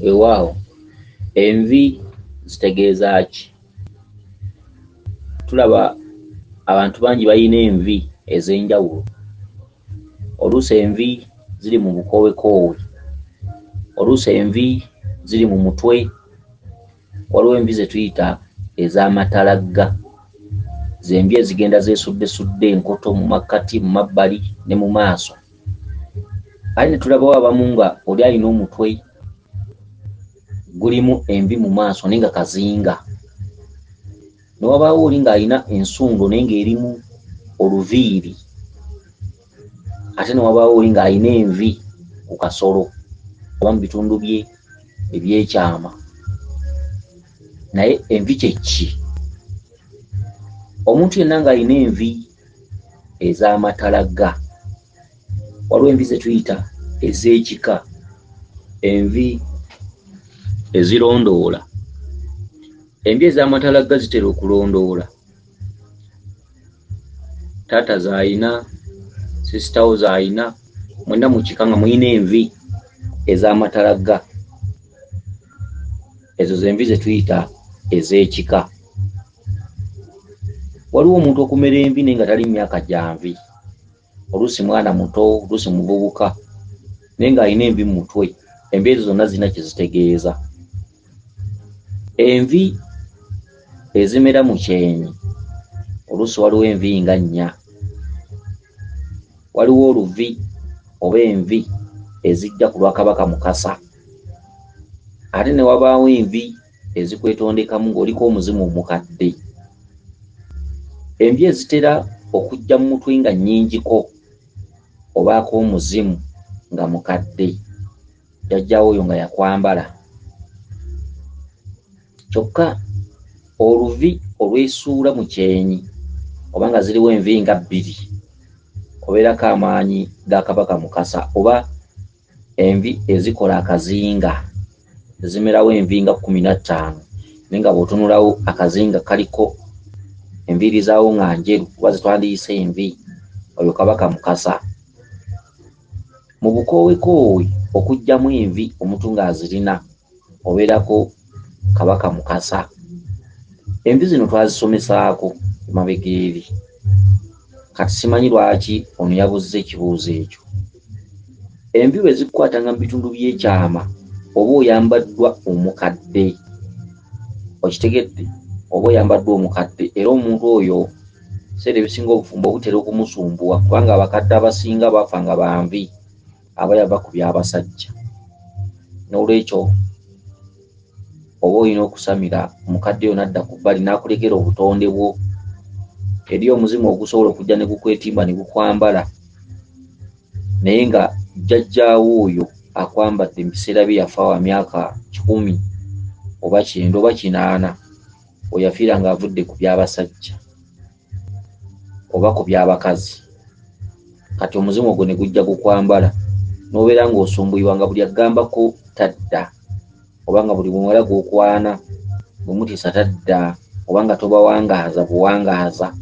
Weewaawo, envi zitegeeza ki? Tulaba abantu bangi balina envi ez'enjawulo. Oluusi envi ziri mu bukoowekoowe, oluusi envi ziri mu mutwe, waliwo envi ze tuyita ez'amatalagga. Ze nvi ezigenda zeesuddesudde enkoto mu makkati, mu mabbali ne mu maaso. Ate ne tulabawo abamu nga oli alina omutwe gulimu envi mu maaso naye nga kazinga. Ne wabaawo oli ng'alina ensundo naye ng'erimu oluviiri. Ate ne wabaawo oli ng'alina envi ku kasolo oba mu bitundu bye eby'ekyama. Naye envi kye ki? Omuntu yenna ng'alina envi ez'amatalagga, waliwo envi ze tuyita ez'ekika, envi ezirondoola. Envi ez'amatalagga zitera okulondoola. Taata z'alina, sisita wo z'alina, mwenna mu kika nga mulina envi ez'amatalagga. Ezo z'envi ze tuyita ez'ekika. Waliwo omuntu okumera envi naye nga tali mu myaka gya nvi. Oluusi mwana muto, oluusi muvubuka naye ng'alina envi mu mutwe. Envi ezo zonna zirina kye zitegeeza. Envi ezimera mu kyenyi, oluusi waliwo envi nga nnya. Waliwo oluvi oba envi ezijja ku lwa Kabaka Mukasa. Ate ne wabaawo envi ezikwetondekamu ng'oliko omuzimu omukadde. Envi ezitera okujja mu mutwe nga nnyingiko obaako omuzimu nga mukadde, jjajjaawo oyo nga yakwambala. Kyokka oluvi olwesuula mu kyenyi oba nga ziriwo envi nga bbiri, obeerako amaanyi ga Kabaka Mukasa oba envi ezikola akazinga zimerawo envi nga 15 naye nga bw'otunulawo akazinga kaliko enviiri zaawo nga njeru oba ze twandiyise envi, oyo Kabaka Mukasa. Mu bukoowekoowe okuggyamu envi omuntu ng'azirina obeerako Kabaka Mukasa. Envi zino twazisomesaako emabega eri. Kati simanyi lwaki ono yabuuzizza ekibuuzo ekyo. Envi bwe zikukwatanga mu bitundu by'ekyama oba oyambaddwa omukadde. Okitegedde? Oba oyambaddwa omukadde era omuntu oyo ebiseera ebisinga obufumbo butera okumusumbuwa kubanga abakadde abasinga bafa nga banvi aba yava ku by'abasajja. Noolwekyo oba olina okusamira omukadde oyo n'adda ku bbali n'akulekera obutonde bwo. Eri omuzimu ogusobola okujja ne gukwetimba ne gukwambala naye nga jjajjaawo oyo akwambadde mu biseera bye yafa wa myaka 100 oba 90 oba 80 we yafiira ng'avudde ku by'abasajja oba ku by'abakazi. Kati omuzimu ogwo ne gujja gukwambala n'obeera ng'osumbuyibwa nga buli agambako tadda oba nga buli muwala gw'okwana bwe mutiisa tadda oba nga tobawangaaza buwangaaza.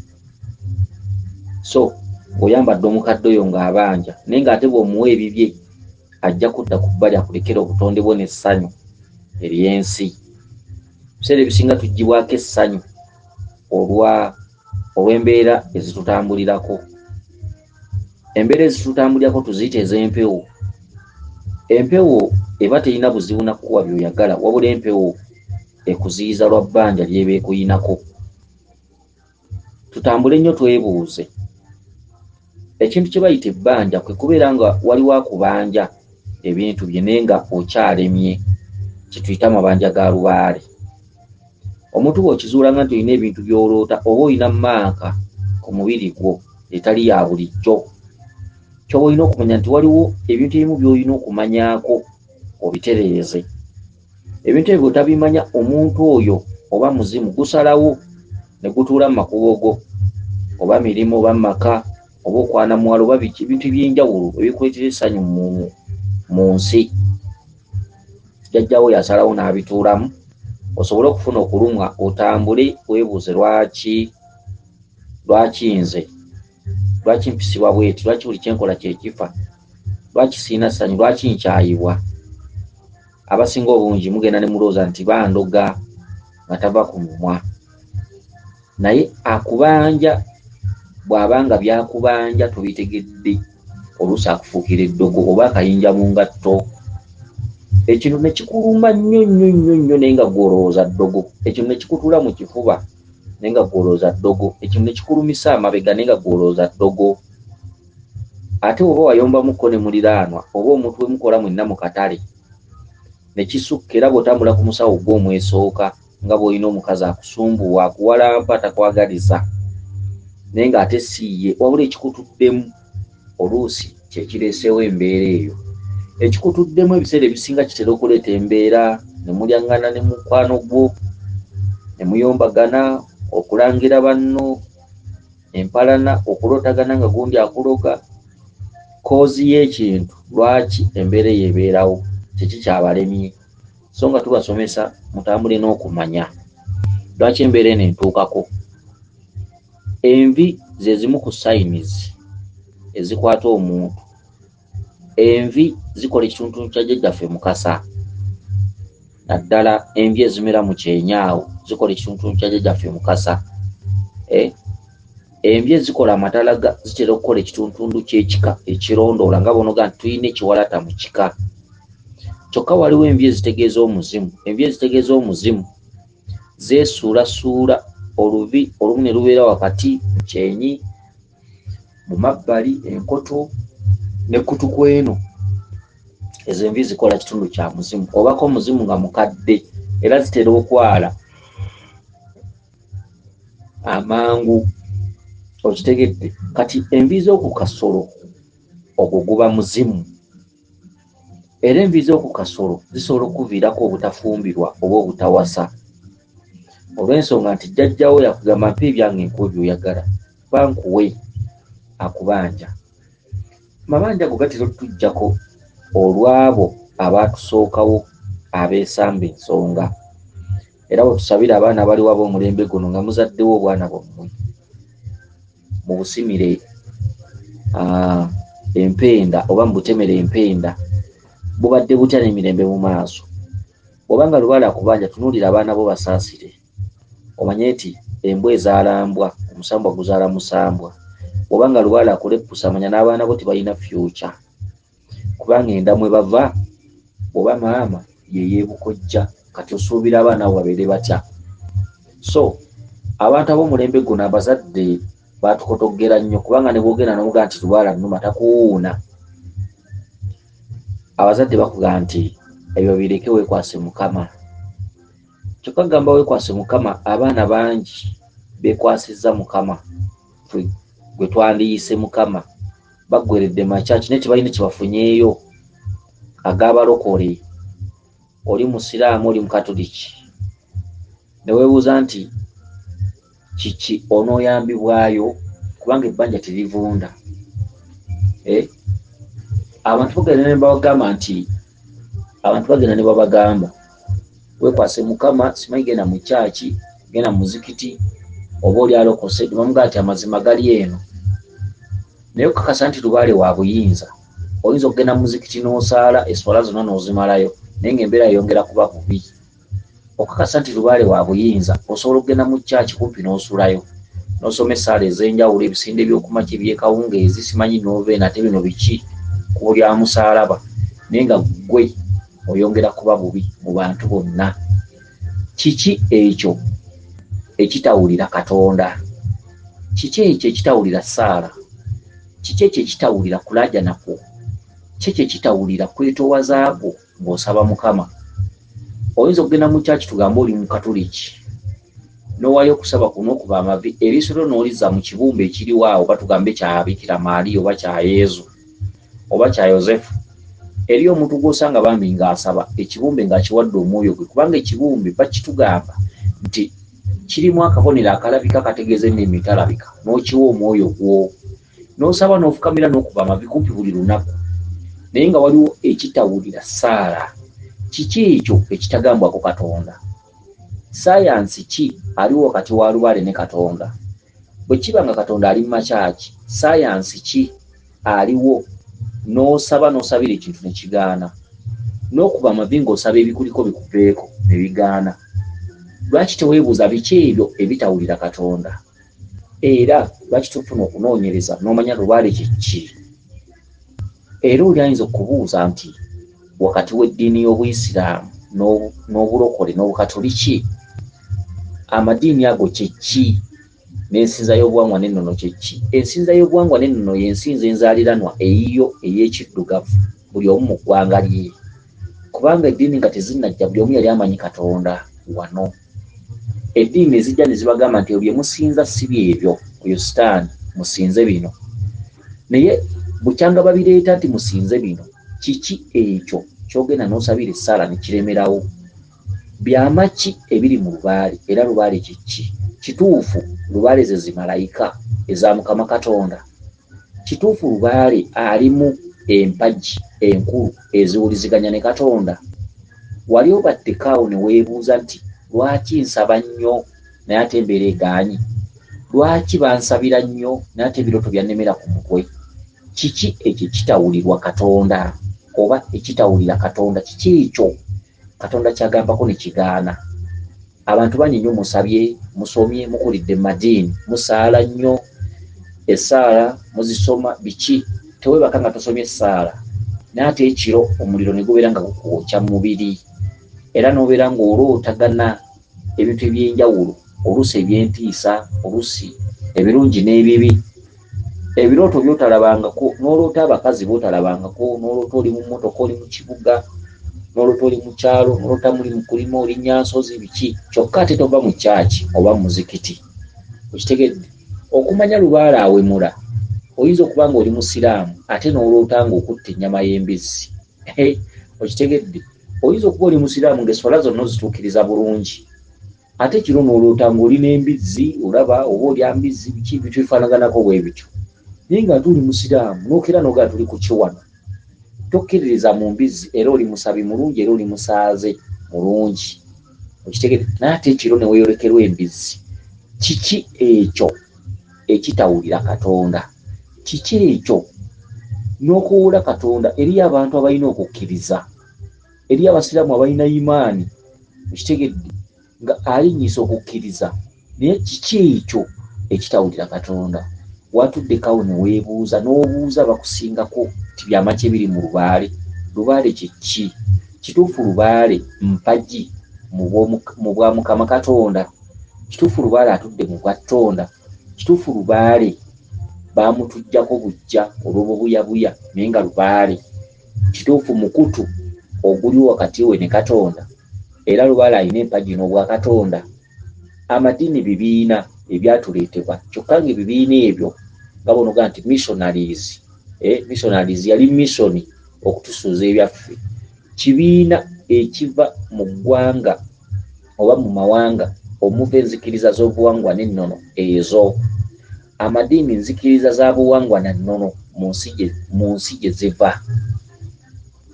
So ng'oyambadde omukadde oyo ng'abanja naye ng'ate bw'omuwa ebibye ajja kudda ku bbali akulekere obutonde bwo n'essanyu ery'ensi. Ebiseera ebisinga tuggyibwako essanyu olw'embeera ezitutambulirako. Embeera ezitutambulirako tuziyite ez'empewo. Empewo eba terina buzibu na kukuwa by'oyagala wabula empewo ekuziyiza lwa bbanja ly'eba ekuyinako. Tutambule nnyo twebuuze. Ekintu kye bayita ebbanja kwe kubeera nga waliwo akubanja ebintu bye naye nga okyalemye, kye tuyita amabanja ga lubaale. Omuntu bw'okizuulanga nti olina ebintu by'oloota oba olina maaka ku mubiri gwo etali ya bulijjo, ky'oba olina okumanya nti waliwo ebintu ebimu by'olina okumanyaako obitereeze. Ebintu ebyo bw'otabimanya omuntu oyo oba muzimu gusalawo ne gutuula mu makubo go oba mirimu oba maka oba okwana muwala oba biki ebintu eby'enjawulo ebikuleetera essanyu mu nsi. Jjajjaawo yasalawo n'abituulamu osobole okufuna okulumwa otambule weebuuze lwaki nze, lwaki mpisibwa bweti, lwaki buli kye nkola kye kifa, lwaki sirina ssanyu, lwaki nkyayibwa. Abasinga obungi mugenda ne mulowooza nti bandoga nga tava ku mumwa, naye akubanja bw'abanga byakubanja tobitegedde, oluusi akufuukira eddogo oba akayinja mu ngatto, ekintu ne kikuluma nnyo nnyo nnyo nnyo naye nga gw'olowooza ddogo, ekintu ne kikutula mu kifuba naye nga gw'olowooza ddogo, ekintu ne kikulumisa amabega naye nga gw'olowooza ddogo. Ate oba wayombamuko ne muliraanwa oba omuntu we mukola mwenna mu katale ne kisukka, era bw'otambula ku musawo gw'omwesooka nga bw'olina omukazi akusumbuwa, akuwalampa, takwagaliza, naye ng'ate si ye, wabula ekikutuddemu oluusi kye kireeseewo embeera eyo. Ekikutuddemu ebiseera ebisinga kitera okuleeta embeera ne mulyaŋŋana ne mukwano gwo, ne muyombagana, okulangira banno, empalana, okulootagana nga gundi akuloga. Koozi y'ekintu lwaki embeera eyo ebeerawo, kiki kyabalemye? So nga tubasomesa mutambule n'okumanya lwaki embeera eno entuukako. Envi ze zimu ku sayinizi ezikwata omuntu. Envi zikola ekituntundu kya jjajjaffe Mukasa, naddala envi ezimera mu kyenyi awo zikola ekituntundu kya jjajjaffe Mukasa. Envi ezikola amatalaga zitera okukola ekituntundu ky'ekika ekirondoola, nga bw'onoga nti tulina ekiwalata mu kika. Kyokka waliwo envi ezitegeeza omuzimu. Envi ezitegeeza omuzimu zeesuulasuula oluvi olumu ne lubeera wakati mu kyenyi, mu mabbali, enkoto ne kutu kweno. Ezo envi zikola kitundu kya muzimu obako omuzimu nga mukadde, era zitera okwala amangu. Okitegedde? Kati envi z'oku kasolo ogwo guba muzimu, era envi z'oku kasolo zisobola okuviirako obutafumbirwa oba obutawasa, olw'ensonga nti jjajjawo yakugamba mpa ebyange nkuwe by'oyagala, bankuwe, akubanja. Amabanja ago gatera otujjako olw'abo abaatusookawo abeesamba ensonga. Era bwe tusabira abaana abaliwo ab'omulembe guno nga muzaddewo obwana bwammwe mubusimire empenda oba mubutemere empenda, bubadde butya n'emirembe mu maaso. Bw'obanga lubaale akubanja, tunuulira abaana bo basaasire, omanye nti embwa ezaala mbwa, omusambwa guzaala musambwa. Bw'obanga lubaale akuleppusa, manya n'abaana bo tebalina fyuca, kubanga enda mwe bava bw'oba maama ye yeebukojja, kati osuubira abaana abo babeere batya? So abantu ab'omulembe guno abazadde baatukotoggera nnyo, kubanga ne bw'ogenda n'omugamba nti lubaale annuma takuwuuna. Abazadde bakugamba nti ebyo bireke, weekwase Mukama. Kyokka gamba weekwase Mukama, abaana bangi beekwasizza Mukama, ffe gwe twandiyise Mukama, baggweredde makyaki naye tebalina kye bafunyeeyo ag'abalokole. Oli musiraamu, oli mukatuliki, ne weebuuza nti kiki onooyambibwayo, kubanga ebbanja terivunda. Abantu bagenda ne babagamba nti, abantu bagenda ne babagamba weekwase Mukama, simanyi genda mu kyaki, genda mu muzikiti, oba oli alokose, ne bamugamba nti amazima gali eno. Naye okukakasa nti lubaale wa buyinza, oyinza okugenda mu muzikiti n'osaala esswala zonna n'ozimalayo, naye ng'embeera yeyongera kuba bubi. Okukakasa nti lubaale wa buyinza, osobola okugenda mu kyaki kumpi n'osulayo, n'osoma essaala ez'enjawulo, ebisinde by'okumakya eby'ekawungeezi, simanyi noveena, ate bino biki, kkubo lya musaalaba, naye nga ggwe oyongera kuba bubi mu bantu bonna. Kiki ekyo ekitawulira Katonda? Kiki ekyo ekitawulira ssaala? Kiki ekyo ekitawulira kulaajana kwo? Kiki ekyo ekitawulira kwetoowaza kwo ng'osaba Mukama? Oyinza okugenda mu kyaki, tugambe oli mukatuliki, n'owaayo okusaba kuno okuba amavi, eriiso lyo n'olizza mu kibumbe ekiriwo awo, oba tugambe kya Bikira Maria oba kya Yezu oba kya Yosefu. Eriyo omuntu gw'osanga bambi ng'asaba ekibumbe ng'akiwadde omwoyo gwe, kubanga ekibumbe bakitugamba nti kirimu akabonero akalabika akategeeza ennimi etalabika, n'okiwa omwoyo gwo, n'osaba n'ofukamira n'okuba amavi kumpi buli lunaku, naye nga waliwo ekitawulira ssaala. Kiki ekyo ekitagambwako Katonda? Sayansi ki aliwo wakati wa lubaale ne Katonda? Bwe kiba nga Katonda ali mu makyaki, sayansi ki aliwo n'osaba n'osabira ekintu ne kigaana? N'okuba amavi ng'osaba ebikuliko bikuveeko ne bigaana. Lwaki teweebuuza biki ebyo ebitawulira Katonda? Era lwaki tofuna okunoonyereza n'omanya lubaale kye ki? Era oli ayinza okubuuza nti wakati w'eddiini y'Obuyisiraamu n'obulokole n'Obukatoliki, amadiini ago kye ki? N'ensinza y'obuwangwa n'ennono kye ki? Ensinza y'obuwangwa n'ennono y'ensinza enzaaliranwa eyiyo ey'ekiddugavu buli omu mu ggwanga lye. Kubanga eddiini nga tezinnajja buli omu yali amanyi Katonda wano. Eddiini ne zijja ne zibagamba nti ebyo bye musinza si byebyo, oyo sitaani, musinze bino. Naye bukyanga babireeta nti musinze bino, kiki ekyo ky'ogenda n'osabira essaala ne kiremerawo? Byama ki ebiri mu lubaale era lubaale kye ki? Kituufu lubaale ze zimalayika eza Mukama Katonda? Kituufu lubaale alimu empagi enkulu eziwuliziganya ne Katonda? Wali obaddeko awo ne weebuuza nti lwaki nsaba nnyo naye ate embeera egaanyi? Lwaki bansabira nnyo naye ate ebirooto byannemera ku mutwe? Kiki ekyo ekitawulirwa Katonda oba ekitawulira Katonda? Kiki ekyo Katonda ky'agambako ne kigaana? Abantu bangi nnyo musabye, musomye, mukulidde mu madiini, musaala nnyo, essaala muzisoma, biki, teweebaka nga tosomye essaala, naye ate ekiro omuliro ne gubeera nga gukwokya mu mubiri era n'obeera ng'olootagana ebintu eby'enjawulo, oluusi eby'entiisa, oluusi ebirungi n'ebibi. Ebirooto by'otalabangako, n'oloota abakazi b'otalabangako, n'oloota oli mu mmotoka oli mu kibuga, n'oloota oli mu kyalo, n'oloota muli mu kulima olinnya nsozi biki, kyokka ate tova mu kyaki oba mu muzikiti. Okitegedde? Okumanya lubaale awemula, oyinza okuba ng'oli musiraamu ate n'oloota ng'okutte ennyama y'embizzi. Okitegedde? Oyinza okuba oli musiraamu ng'esswala zonna ozituukiriza bulungi, ate kiro n'oloota ng'oli n'embizzi, olaba oba olya mbizzi, biki ebintu ebifaanaganako bwe bityo, naye ng'ate oli musiraamu n'okeera n'ogamba tuli ku kiwano. Tokkiririza mu mbizzi era oli musabi mulungi era oli musaaze mulungi. Okitegedde? Naye ate ekiro ne weeyolekerwa embizzi. Kiki ekyo ekitawulira Katonda? Kiki ekyo? N'okuwoola Katonda eriyo abantu abalina okukkiriza, eriyo abasiraamu abalina imaani, okitegedde, nga alinnyisa okukkiriza, naye kiki ekyo ekitawulira Katonda? Watuddeko awo ne weebuuza n'obuuza abakusingako nti byama ki ebiri mu lubaale? Lubaale kye ki? Kituufu lubaale mpagi mu bwa Mukama Katonda? Kituufu lubaale atudde mu bwa Ttonda? Kituufu lubaale baamutuggyako buggya olw'obubuyabuya naye nga lubaale? Kituufu mukutu oguliwo wakati we ne Katonda? Era lubaale alina empagi n'obwakatonda? Amadiini bibiina ebyatuleetebwa, kyokka ng'ebibiina ebyo nga bw'onoga nti missionaries, missionaries yali mission okutusuuza ebyaffe. Kibiina ekiva mu ggwanga oba mu mawanga omuva enzikiriza z'obuwangwa n'ennono ezo. Amadiini nzikiriza za buwangwa na nnono mu nsi gye ziva.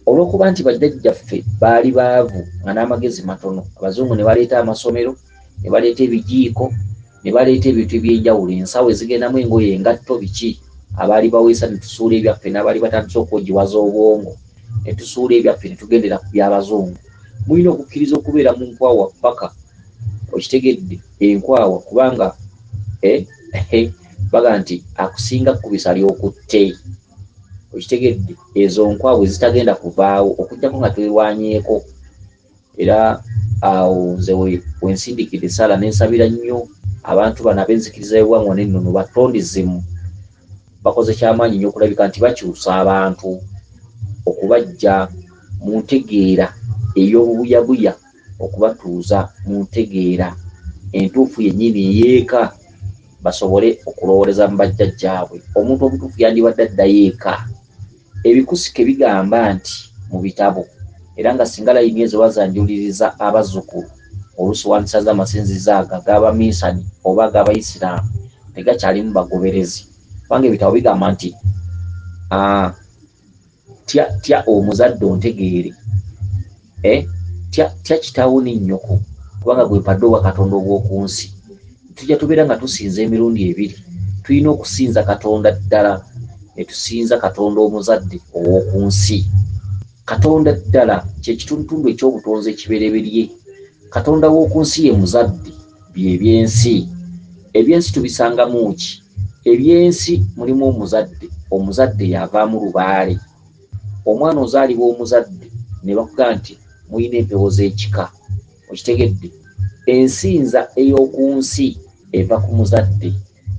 Olw'okuba nti bajjajjaffe baali baavu nga n'amagezi matono, abazungu ne baleeta amasomero, ne baleeta ebijiiko, ne baleeta ebintu eby'enjawulo, ensawo ezigendamu engoye, engatto, biki, abaali baweesa ne tusuula ebyaffe, n'abaali batandise okwogiwaza obwongo ne tusuula ebyaffe ne tugendera ku by'abazungu. Mulina okukkiriza okubeera mu nkwawa paka okitegedde enkwawa, kubanga baga nti akusinga kkubisa ly'okutte. Okitegedde ezo nkwawa ezitagenda kuvaawo okuggyako nga twerwanyeeko. Era awo nze wensindikidde essaala ne nsabira nnyo abantu bano ab'enzikiriza y'obuwangwa n'ennono batondizimu, bakoze kyamaanyi nnyo okulabika nti bakyusa abantu okubaggya mu ntegeera ey'obubuyabuya okubatuuza mu ntegeera entuufu yennyini ey'eka, basobole okulowooleza mu bajjajjaabwe. Omuntu omutuufu yandibadde addayo eka. Ebikusike bigamba nti mu bitabo, era nga singa layini ezo bazanjuliriza abazzukulu, oluusi wandisanze amasinzizo ago ag'abaminsani oba ag'abayisiraamu tegakyalimu bagoberezi, kubanga ebitabo bigamba nti tya omuzadde ontegeere, tya kitaawo ne nnyoko, kubanga gwe mpadde obwa Katonda obw'oku nsi. Tujja tubeera nga tusinza emirundi ebiri. Tulina okusinza Katonda ddala ne tusinza Katonda omuzadde ow'oku nsi. Katonda ddala kye kitundutundu eky'obutonzi ekibereberye. Katonda w'oku nsi ye muzadde, bye byensi. Ebyensi tubisangamu ki? Ebyensi mulimu omuzadde, omuzadde y'avaamu lubaale. Omwana ozaalibwa omuzadde ne bakugamba nti mulina empewo z'ekika. Okitegedde? Ensinza ey'oku nsi eva ku muzadde.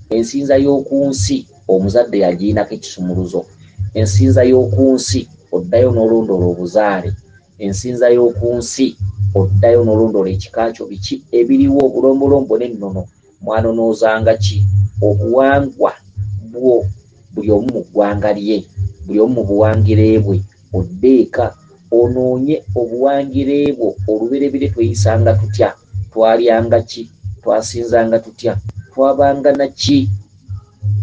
Ensinza y'oku nsi omuzadde y'agirinako ekisumuluzo. Ensinza y'oku nsi oddayo n'olondoola obuzaale. Ensinza y'oku nsi oddayo n'olondoola ekika kyo, biki ebiriwo, obulombolombo n'ennono mwanonoozanga ki, obuwangwa bwo buli omu mu ggwanga lye, buli omu mu buwangire bwe. Odde eka onoonye obuwangire bwo, olubereberye tweyisanga tutya, twalyanga ki, twasinzanga tutya, twabanga na ki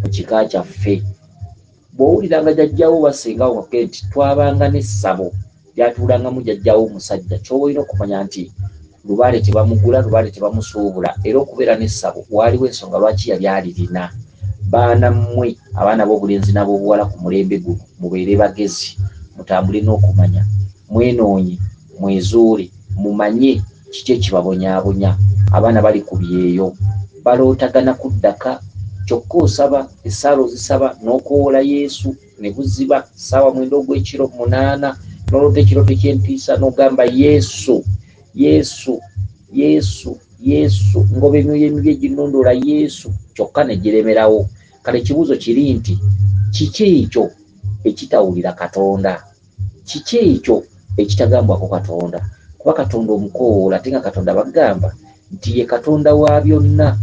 mu kika kyaffe. Bw'owuliranga jjajjaawo oba ssenga wo ng'akugambye nti twabanga n'essabo lyatuulangamu jjajjaawo omusajja, ky'oba olina okumanya nti lubaale tebamugula, lubaale tebamusuubula, era okubeera n'essabo waaliwo ensonga lwaki yali alirina. Baana mmwe, abaana b'obulenzi n'ab'obuwala ku mulembe guno, mubeere bagezi, mutambule n'okumanya, mwenoonye, mwezuule, mumanye kiki ekibabonyaabonya. Abaana bali ku byeyo, balootagana kuddaka, kyokka osaba, essaala ozisaba, n'okowoola Yesu ne buziba ssaawa 9 ogw'ekiro 8, n'oloota ekirooto eky'entiisa n'ogamba Yesu, Yesu, Yesu, Yesu, ngoba emyoyo emibi eginnondoola Yesu, kyokka ne giremerawo. Kale ekibuuzo kiri nti kiki ekyo ekitawulira Katonda? Kiki ekyo ekitagambwako Katonda? Kuba Katonda omukoowoola, ate nga Katonda bagamba nti ye Katonda wa byonna,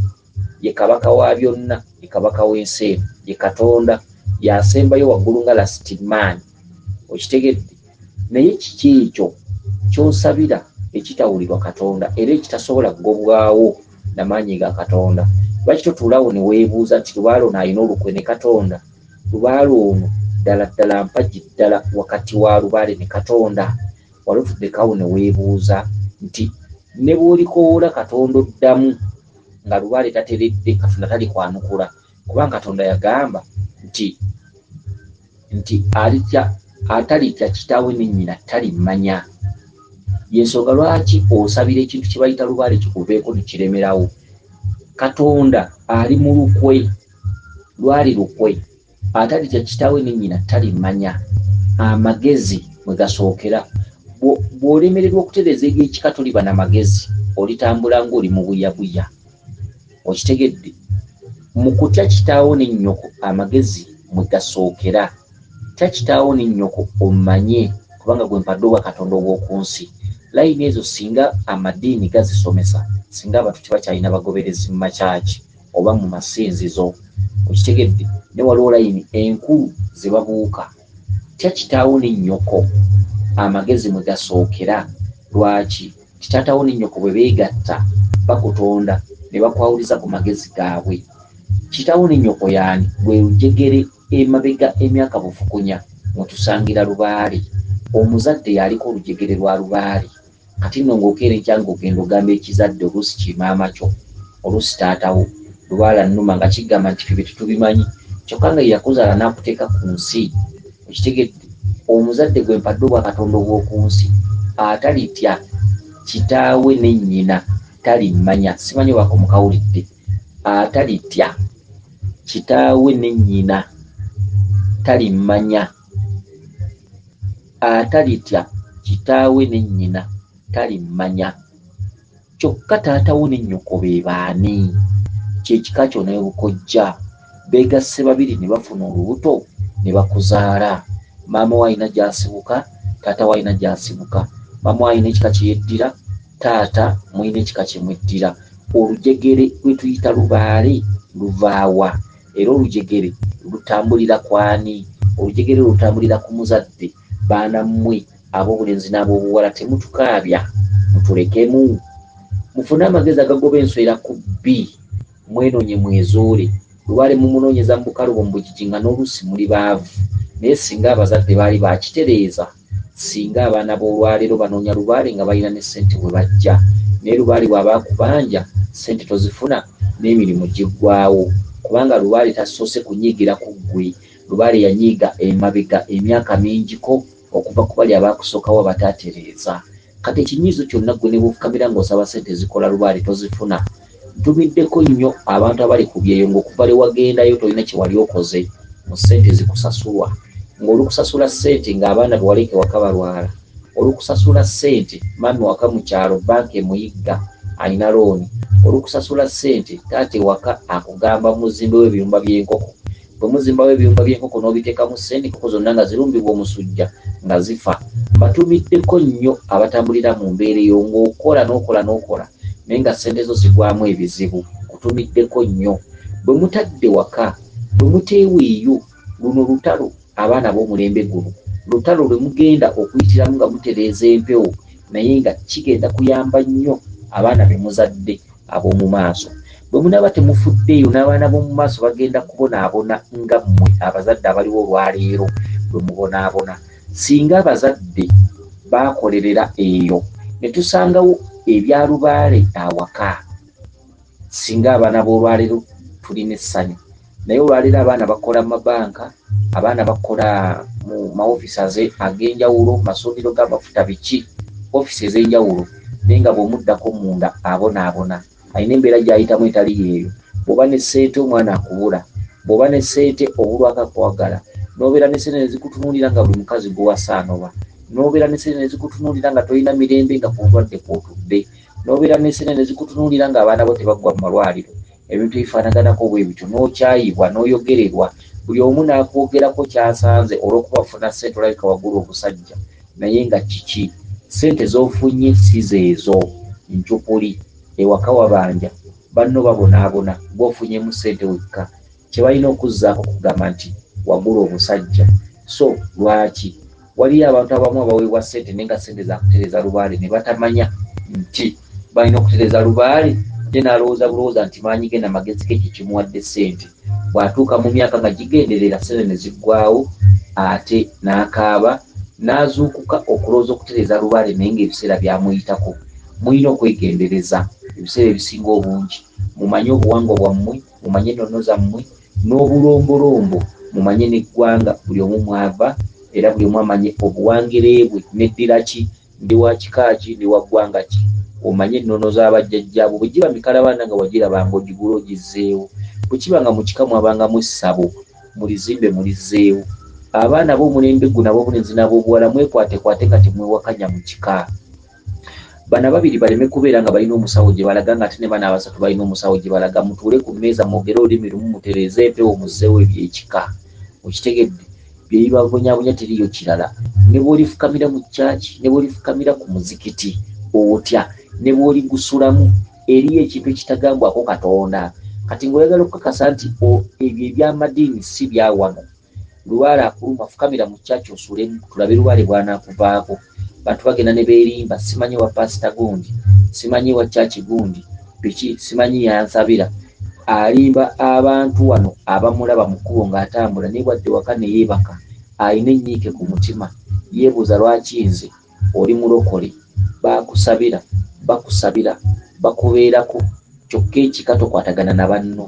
ye Kabaka wa byonna, ye Kabaka w'ensi eno, ye Katonda, y'asembayo waggulu nga last man. Okitegedde? Naye kiki ekyo ky'osabira ekitawulirwa Katonda era ekitasobola kugobwawo na maanyi ga Katonda? Lwaki totuulaawo ne weebuuza nti lubaale ono alina olukwe ne Katonda? Lubaale ono ddala ddala mpagi ddala wakati wa lubaale ne Katonda? Wali otuddeko awo ne weebuuza nti ne bw'olikowoola Katonda oddamu nga lubaale tateredde, Katonda talikwanukula, kubanga Katonda yagamba nti alitya atalitya kitaawe ne nnyina talimanya. Y'ensonga lwaki osabira ekintu kye bayita lubaale kikuveeko ne kiremerawo. Katonda ali mu lukwe, lwali lukwe, atalitya kitaawe ne nnyina talimanya. Amagezi mwe gasookera. Bw'olemererwa okutereeza eby'ekika toliba na magezi, olitambula ng'oli mu buyabuya. Okitegedde? Mu kutya kitaawo ne nnyoko amagezi mwe gasookera. Tya kitaawo ne nnyoko omanye, kubanga gwe mpadde obwa Katonda obw'oku nsi. Layini ezo singa amadiini gazisomesa, singa abantu tebakyalina bagoberezi mu makyaki oba mu masinzizo. Okitegedde? Ne waliwo layini enkulu ze babuuka. Tya kitaawo ne nnyoko amagezi mwe gasookera. Lwaki? Taatawo ne nnyoko bwe beegatta bakutonda ne bakwawuliza ku magezi gaabwe. Kitaawo ne nnyoko y'ani? Lwe lujegere emabega emyaka bufukunya mwe tusangira lubaale. Omuzadde y'aliko olujegere lwa lubaale. Kati nno ng'okeera enkya ng'ogenda ogamba ekizadde, oluusi kimaama kyo, oluusi taatawo, lubaale annuma, nga kigamba nti ffe bye tetubimanyi, kyokka nga ye yakuzaala n'akuteeka ku nsi. Okitegedde? Omuzadde gwe mpadde obwa Katonda obw'oku nsi, atalitya kitaawe ne nnyina talimanya. Simanyi oba mukawulidde. Atalitya kitaawe ne nnyina talimanya. Atalitya kitaawe ne nnyina talimanya. Kyokka taatawo ne nnyoko be baani? Ky'ekika kyo n'obukojja. Beegasse babiri ne bafuna olubuto ne bakuzaala. Maama wo alina gy'asibuka, taata wo alina gy'asibuka. Maama wo alina ekika kye yeddira, taata mulina ekika kye mweddira. Olujegere lwe tuyita lubaale luvaawa? Era olujegere lutambulira kwani? Olujegere lutambulira ku muzadde. Baana mmwe ab'obulenzi n'ab'obuwala temutukaabya, mutulekemu. Mufune amagezi agagoba enswera ku bbi, mwenoonye mwezuule. Lubaale mumunoonyeza mu bukalubo mu bugigi nga n'oluusi muli baavu. Naye singa abazadde baali bakitereeza, singa abaana b'olwaleero banoonya lubaale nga balina ne ssente we bajja. Naye lubaale bw'aba akubanja, ssente tozifuna n'emirimu giggwaawo. Kubanga lubaale tasoose kunyiigira ku ggwe. Lubaale yanyiiga emabega emyaka mingiko okuva ku bali abaakusookawo abataatereeza. Kati ekinyiizo kyonna ggwe ne bw'ofukamira ng'osaba ssente ezikola lubaale tozifuna. Ntumiddeko nnyo abantu abali ku byeyo ng'okuva lwe wagendayo tolina kye wali okoze mu ssente ezikusasulwa. Ng'olukusasula ssente ng'abaana be waleka ewaka balwala. Olukusasula ssente maami waka mu kyalo bbanka emuyigga alina looni. Olukusasula ssente taata ewaka akugamba muzimbewo ebiyumba by'enkoko. Bwe muzimbawo ebiyumba by'enkoko n'obiteekamu ssente, enkoko zonna nga zirumbibwa omusujja nga zifa. Mbatumiddeko nnyo abatambulira mu mbeera eyo ng'okola n'okola n'okola naye nga ssente zo zigwamu ebizibu. Nkutumiddeko nnyo. Bwe mutadde waka, bwe muteeweeyo, luno lutalo abaana ab'omulembe guno, lutalo lwe mugenda okuyitiramu nga mutereeza empewo naye nga kigenda kuyamba nnyo abaana be muzadde ab'omu maaso. Bwe munaaba temufuddeeyo n'abaana b'omu maaso bagenda kubonaabona nga mmwe abazadde abaliwo olwaleero bwe mubonaabona. Singa abazadde baakolerera eyo ne tusangawo ebya lubaale awaka, singa abaana b'olwaleero tulina essanyu. Naye olwaleero abaana bakola mu mabanka, abaana bakola mu maofiisi ag'enjawulo, masundiro g'amafuta biki, ofiisi ez'enjawulo, naye nga bw'omuddako munda abonaabona. Alina embeera gy'ayitamu etali yeeyo. Bw'oba ne ssente omwana akubula, bw'oba ne ssente obulwako akwagala, n'obeera ne ssente ne zikutunuulira nga buli mukazi gw'owasa anoba, n'obeera ne ssente ne zikutunuulira nga tolina mirembe nga ku ndwadde kw'otudde, n'obeera ne ssente ne zikutunuulira ng'abaana bo tebaggwa mu malwaliro, ebintu ebifaanaganako bwe bityo, n'okyayibwa, n'oyogererwa, buli omu n'akwogerako ky'asanze olw'okuba ofuna ssente olabika wagula obusajja, naye nga kiki? Ssente z'ofunye si zeezo, ncupuli, ewaka wabanja, banno babonaabona, ggwe ofunyemu ssente wekka. Kye balina okuzzaako kugamba nti wagula obusajja. So lwaki? Waliyo abantu abamu abaweebwa ssente naye nga ssente za kutereeza lubaale ne batamanya nti balina okutereeza lubaale, ye n'alowooza bulowooza nti maanyi ge na magezi ge kye kimuwadde ssente. Bw'atuuka mu myaka nga gigenderera ssente ne ziggwaawo ate n'akaaba n'azuukuka okulowooza okutereeza lubaale naye ng'ebiseera byamuyitako. Mulina okwegendereza ebiseera ebisinga obungi, mumanye obuwangwa bwammwe, mumanye ennono zammwe n'obulombolombo, mumanye n'eggwanga buli omu mw'ava era buli omu amanye obuwangire bwe n'eddira ki, ndi wa kika ki, ndi wa ggwanga ki. Omanye ennono za bajjajjaabo, bwe giba mikalabaana nga wagirabanga ogigule ogizzeewo. Bwe kiba nga mu kika mwabangamu essabo, mulizimbe mulizzeewo. Abaana ab'omulembe guno ab'obulenzi n'ab'obuwala mwekwatekwate nga temwewakanya mu kika. Bano ababiri baleme kubeera nga balina omusawo gye balaga ng'ate ne bano abasatu balina omusawo gye balaga. Mutuule ku mmeeza mwogere olulimi lumu mutereeze empewo muzzeewo eby'ekika. Okitegedde? Bye bibabonyabonya teriiyo kirala. Ne bw'olifukamira mu church, ne bw'olifukamira ku muzikiti otya, ne bw'oligusulamu, eriyo ekintu ekitagambwako Katonda. Kati ng'oyagala okukakasa nti ebyo eby'amadiini si bya wano. Lubaale akuluma, fukamira mu church osulemu tulabe lubaale bw'anaakuvaako. Bantu bagenda ne beerimba, simanyi wa paasita gundi, simanyi wa church gundi, biki, simanyi yansabira. Alimba abantu wano abamulaba mu kkubo ng'atambula naye bw'adda ewaka ne yeebaka, alina ennyiike ku mutima, yeebuuza lwaki nze oli mulokole, baakusabira, bakusabira, bakubeerako, kyokka ekika tokwatagana na banno.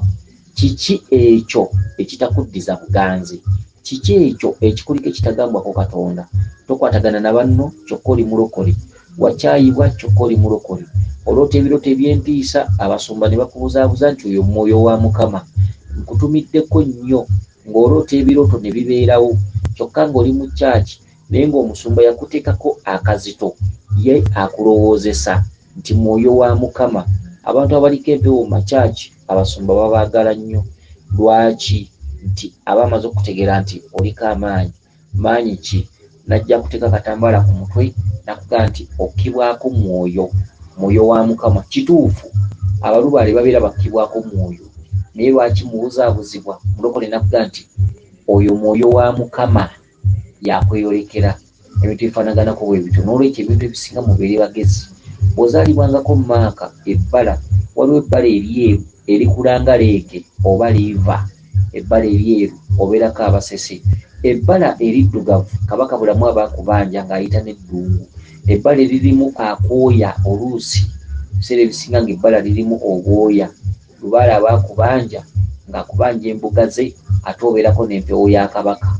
Kiki ekyo ekitakuddiza buganzi? Kiki ekyo ekikuliko ekitagambwako Katonda? Tokwatagana na banno kyokka oli mulokole, wakyayibwa kyokka oli mulokole, oloota ebirooto eby'entiisa, abasumba ne bakubuzaabuza nti oyo mwoyo wa Mukama. Nkutumiddeko nnyo ng'oloota ebirooto ne bibeerawo kyokka ng'oli mu church naye ng'omusumba yakuteekako akazito ye akulowoozesa nti mwoyo wa Mukama. Abantu abaliko empewo mu makyaki abasumba babaagala nnyo. Lwaki? Nti aba amaze okutegeera nti oliko amaanyi. Maanyi ki? N'ajja akuteeka akatambaala ku mutwe n'akugamba nti okkibwako mwoyo, mwoyo wa Mukama. Kituufu, abalubaale babeera bakkibwako mwoyo, naye lwaki mubuzaabuzibwa? Mulokole n'akugamba nti oyo mwoyo wa Mukama yakweyolekera. Ebintu ebifaanaganako bwe bityo. N'olwekyo ebintu ebisinga mubeere bagezi. Bw'ozaalibwangako mu maaka ebbala, waliwo ebbala eryeru erikula nga leeke oba liiva. Ebbala eryeru obeerako abasese. Ebbala eriddugavu Kabaka Bulamu aba akubanja ng'ayita n'eddungu. Ebbala eririmu akooya oluusi ebiseera ebisinga ng'ebbala lirimu obwoya. Lubaale aba akubanja ng'akubanja embuga ze ate obeerako n'empewo ya Kabaka.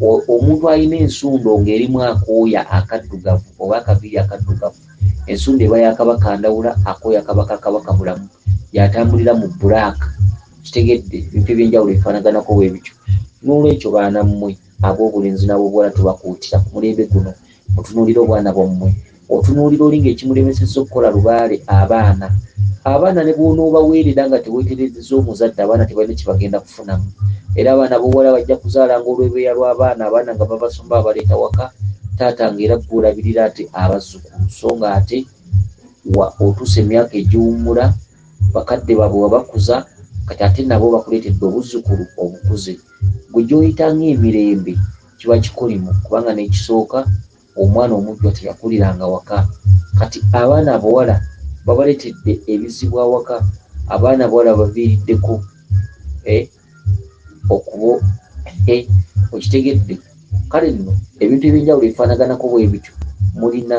Omuntu alina ensundo ng'erimu akooya akaddugavu oba akaviiri akaddugavu, ensundo eba ya Kabaka Ndawula, akooya kabaka Kabaka Bulamu, yatambulira mu bulaaka. Kitegedde ebintu ebyenjawulo ebifaanaganako bwe bityo. N'olwekyo baana mmwe ab'obulenzi n'ab'obuwala tubakuutira ku mulembe guno, mutunuulire obwana bwammwe. Otunuulira oli ng'ekimulemesezza okukola lubaale abaana. Abaana ne bw'onoobaweerera nga teweeterezezza omuzadde, abaana tebalina kye bagenda kufunamu. Era abaana ab'obuwala bajja kuzaalanga olwebeeya lw'abaana, abaana nga babasomba babaleeta waka, taata ng'era ggwe olabirira ate abazzukulu. So ng'ate otuuse emyaka egiwummula, bakadde baabwe wabakuza, kati ate nabo bakuleetedde obuzzukulu obukuze. Gwe gy'oyita ng'emirembe kiba kikolimu, kubanga n'ekisooka omwana omujjwa teyakuliranga waka. Kati abaana abawala babaleetedde ebizibu awaka, abaana abawala baviiriddeko okubo okitegedde. Kale nno ebintu ebyenjawulo ebifaanaganako bwe bityo mulina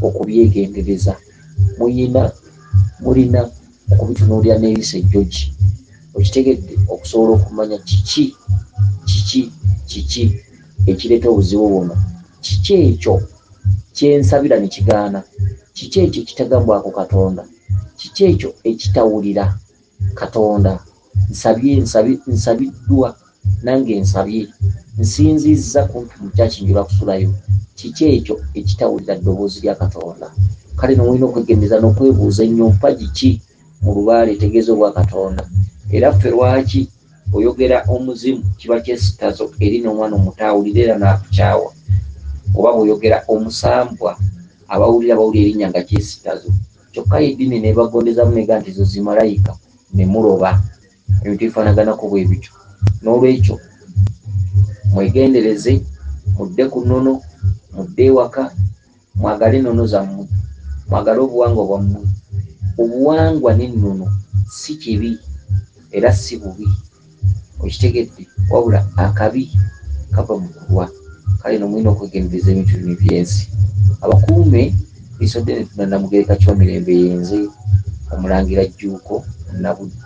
okubyegendereza, mulina okubitunuulira n'eriiso ejjogi, okitegedde, okusobola okumanya kiki kiki kiki ekireeta obuzibu buno, kiki ekyo kyensabira ne kigaana, kiki ekyo ekitagambwako Katonda, kiki ekyo ekitawulira Katonda. Nsabye, nsabiddwa, nange nsabye, nsinzizza kumpi mu kyakinjula kusulayo, kiki ekyo ekitawulira ddoboozi lya Katonda. Kale no mulina okwegendereza n'okwebuuza ennyo, mpagi ki mu lubaale etegeeza obwa Katonda. Era ffe lwaki oyogera omuzimu kiba kyesitazo eri n'omwana omuto awulira era n'akukyawa, oba bw'oyogera omusambwa abawulira bawulira erinnya nga kyesitazo, kyokka eddiini n'ebagondezamu nega nti ezo zimalayika ne muloba. Ebintu bifaanaganako bwe bityo. N'olwekyo mwegendereze, mudde ku nnono, mudde ewaka, mwagale ennono zammwe, mwagale obuwangwa bwammwe. Obuwangwa n'ennono si kibi era si bubi, okitegedde, wabula akabi kava mu kulwa. Kale no mulina okwegendereza ebintu bino ebyensi. Abakuume liiso ddene tuna Namugereka Kiwa Mirembe yenze Omulangira Jjuuko Nabuddu.